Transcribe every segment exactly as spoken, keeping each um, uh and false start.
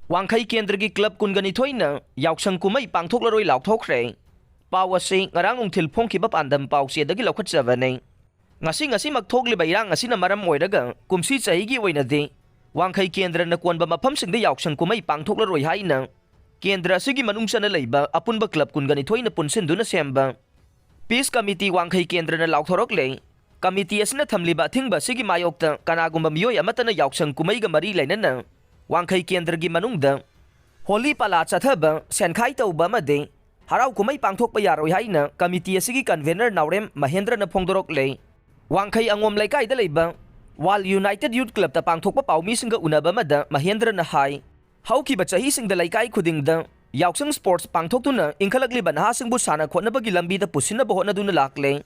ꯋꯥꯡꯈꯩ ꯀꯦꯟꯗ꯭ꯔꯒꯤ ꯀ꯭ꯂꯕ ꯀꯨꯟꯒ ꯅꯤꯊꯣꯏꯅ ꯌꯥꯎꯁꯪ ꯀꯨꯝꯍꯩ ꯄꯥꯡꯊꯣꯛꯂꯔꯣꯏ ꯂꯥꯎꯊꯣꯛꯈ꯭ꯔꯦ꯫ ꯄꯥꯎ ꯑꯁꯤ ꯉꯔꯥꯡ ꯅꯨꯡꯊꯤꯜ ꯐꯣꯡꯈꯤꯕ ꯄꯥꯟꯗꯝ ꯄꯥꯎꯆꯦꯗꯒꯤ ꯂꯧꯈꯠꯆꯕꯅꯤ꯫ ꯉꯁꯤ ꯉꯁꯤꯃꯛ ꯊꯣꯛꯂꯤꯕ ꯏꯔꯥꯡ ꯑꯁꯤꯅ ꯃꯔꯝ ꯑꯣꯏꯔꯒ ꯀꯨꯝꯁꯤ ꯆꯍꯤꯒꯤ ꯑꯣꯏꯅꯗꯤ ꯋꯥꯡꯈꯩ ꯀꯦꯟꯗ꯭ꯔꯅ ꯀꯣꯟꯕ ꯃꯐꯝꯁꯤꯡꯗ ꯌꯥꯎꯁꯪ ꯀꯨꯝꯍꯩ ꯄꯥꯡꯊꯣꯛꯂꯔꯣꯏ ꯍꯥꯏꯅ ꯀꯦꯟꯗ꯭ꯔ ꯑꯁꯤꯒꯤ ꯃꯅꯨꯡ ꯆꯟꯅ ꯂꯩꯕ ꯑꯄꯨꯟꯕ ꯀ꯭ꯂꯕ ꯀꯨꯟꯒ ꯅꯤꯊꯣꯏꯅ ꯄꯨꯟꯁꯤꯟꯗꯨꯅ ꯁꯦꯝꯕ ꯄꯤꯁ ꯀꯃꯤꯇꯤ ꯋꯥꯡꯈꯩ ꯀꯦꯟꯗ꯭ꯔꯅ ꯂꯥꯎꯊꯣꯔꯛꯂꯦ꯫ ꯀꯃꯤꯇꯤ ꯑꯁꯤꯅ ꯊꯝꯂꯤꯕ ꯑꯊꯤꯡꯕ ꯑꯁꯤꯒꯤ ꯃꯥꯌꯣꯛꯇ ꯀꯅꯥꯒꯨꯝꯕ ꯃꯤꯑꯣꯏ ꯑꯃꯠꯇꯅ ꯌꯥꯎꯁꯪ ꯀꯨꯝꯍꯩꯒ ꯃꯔꯤ ꯂꯩꯅꯅ ꯋꯥꯡꯈꯩ ꯀꯦꯟꯗ꯭ꯔꯒꯤ ꯃꯅꯨꯡꯗ ꯍꯣꯂꯤ ꯄꯥꯂꯥ ꯆꯠꯊꯕ, ꯁꯦꯟꯈꯥꯏ ꯇꯧꯕ ꯑꯃꯗꯤ ꯍꯔꯥꯎ ꯀꯨꯝꯍꯩ ꯄꯥꯡꯊꯣꯛꯄ ꯌꯥꯔꯣꯏ ꯍꯥꯏꯅ ꯀꯃꯤꯇꯤ ꯑꯁꯤꯒꯤ ꯀꯟꯚꯦꯅꯔ ꯅꯥꯎꯔꯦꯝ ꯃꯍꯦꯟꯗ꯭ꯔꯅ ꯐꯣꯡꯗꯣꯔꯛꯂꯦ꯫ ꯋꯥꯡꯈꯩ ꯑꯉꯣꯝ ꯂꯩꯀꯥꯏꯗ ꯂꯩꯕ ꯋꯥꯜ ꯌꯨꯅꯥꯏꯇꯦꯗ ꯌꯨꯊ ꯀ꯭ꯂꯕꯇ ꯄꯥꯡꯊꯣꯛꯄ ꯄꯥꯎꯃꯤꯁꯤꯡꯒ ꯎꯅꯕ ꯑꯃꯗ ꯃꯍꯦꯟꯗ꯭ꯔꯅ ꯍꯥꯏ, ꯍꯧꯈꯤꯕ ꯆꯍꯤꯁꯤꯡꯗ ꯂꯩꯀꯥꯏ ꯈꯨꯗꯤꯡꯗ ꯌꯥꯎꯁꯪ ꯁ꯭ꯄꯣꯔꯠꯁ ꯄꯥꯡꯊꯣꯛꯇꯨꯅ ꯏꯟꯈꯠꯂꯛꯂꯤꯕ ꯅꯍꯥꯁꯤꯡꯕꯨ ꯁꯥꯟꯅ ꯈꯣꯠꯅꯕꯒꯤ ꯂꯝꯕꯤꯗ ꯄꯨꯁꯤꯟꯅꯕ ꯍꯣꯠꯅꯗꯨꯅ ꯂꯥꯛꯂꯦ꯫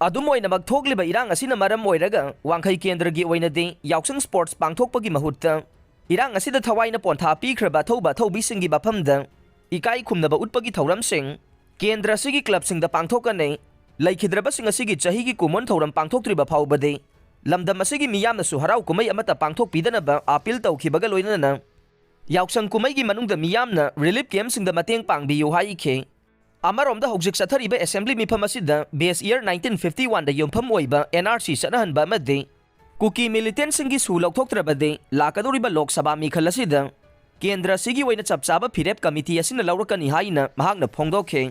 ꯑꯗꯨꯝ ꯑꯣꯏꯅꯃꯛ, ꯊꯣꯛꯂꯤꯕ ꯏꯔꯥꯡ ꯑꯁꯤꯅ ꯃꯔꯝ ꯑꯣꯏꯔꯒ ꯋꯥꯡꯈꯩ ꯀꯦꯟꯗ꯭ꯔꯒꯤ ꯑꯣꯏꯅꯗꯤ ꯌꯥꯎꯁꯪ ꯁ꯭ꯄꯣꯔꯠꯁ ꯄꯥꯡꯊꯣꯛꯄꯒꯤ ꯃꯍꯨꯠꯇ ꯏꯔꯥꯡ ꯑꯁꯤꯗ ꯊꯋꯥꯏꯅ ꯄꯣꯟꯊꯥ ꯄꯤꯈ꯭ꯔꯕ ꯑꯊꯧꯕ ꯑꯊꯧꯕꯤꯁꯤꯡꯒꯤ ꯃꯐꯝꯗ ꯏꯀꯥꯏ ꯈꯨꯝꯅꯕ ꯎꯠꯄꯒꯤ ꯊꯧꯔꯝꯁꯤꯡ ꯀꯦꯟꯗ꯭ꯔ ꯑꯁꯤꯒꯤ ꯀ꯭ꯂꯕꯁꯤꯡꯗ ꯄꯥꯡꯊꯣꯛꯀꯅꯤ꯫ ꯂꯩꯈꯤꯗ꯭ꯔꯕꯁꯤꯡ ꯑꯁꯤꯒꯤ ꯆꯍꯤꯒꯤ ꯀꯨꯝꯑꯣꯟ ꯊꯧꯔꯝ ꯄꯥꯡꯊꯣꯛꯇ꯭ꯔꯤꯕ ꯐꯥꯎꯕꯗꯤ ꯂꯝꯗꯝ ꯑꯁꯤꯒꯤ ꯃꯤꯌꯥꯝꯅꯁꯨ ꯍꯔꯥꯎ ꯀꯨꯝꯍꯩ ꯑꯃꯠꯇ ꯄꯥꯡꯊꯣꯛꯄꯤꯗꯅꯕ ꯑꯥꯄꯤꯜ ꯇꯧꯈꯤꯕꯒ ꯂꯣꯏꯅꯅ ꯌꯥꯎꯁꯪ ꯀꯨꯝꯍꯩꯒꯤ ꯃꯅꯨꯡꯗ ꯃꯤꯌꯥꯝꯅ ꯔꯤꯂꯤꯐ ꯀꯦꯝꯞꯁꯤꯡꯗ ꯃꯇꯦꯡ ꯄꯥꯡꯕꯤꯌꯨ ꯍꯥꯏꯈꯤ꯫ ꯑꯃꯔꯣꯝꯗ, ꯍꯧꯖꯤꯛ ꯆꯠꯊꯔꯤꯕ ꯑꯦꯁꯦꯝꯕ꯭ꯂꯤ ꯃꯤꯐꯝ ꯑꯁꯤꯗ ꯕꯦꯁ ꯏꯌꯔ ꯅꯥꯏꯟꯇꯤꯟ ꯐꯤꯐꯇꯤ ꯋꯥꯟꯗ ꯌꯨꯝꯐꯝ ꯑꯣꯏꯕ ꯑꯦꯟ ꯑꯥꯔ ꯁꯤ ꯆꯠꯅꯍꯟꯕ ꯑꯃꯗꯤ ꯀꯨꯀꯤ ꯃꯤꯂꯤꯇꯦꯟꯠꯁꯤꯡꯒꯤ ꯁꯨ ꯂꯧꯊꯣꯛꯇ꯭ꯔꯕꯗꯤ ꯂꯥꯛꯀꯗꯧꯔꯤꯕ ꯂꯣꯛ ꯁꯚꯥ ꯃꯤꯈꯜ ꯑꯁꯤꯗ ꯀꯦꯟꯗ꯭ꯔ ꯑꯁꯤꯒꯤ ꯑꯣꯏꯅ ꯆꯞ ꯆꯥꯕ ꯐꯤꯔꯦꯞ ꯀꯃꯤꯇꯤ ꯑꯁꯤꯅ ꯂꯧꯔꯛꯀꯅꯤ ꯍꯥꯏꯅ ꯃꯍꯥꯛꯅ ꯐꯣꯡꯗꯣꯛꯈꯤ꯫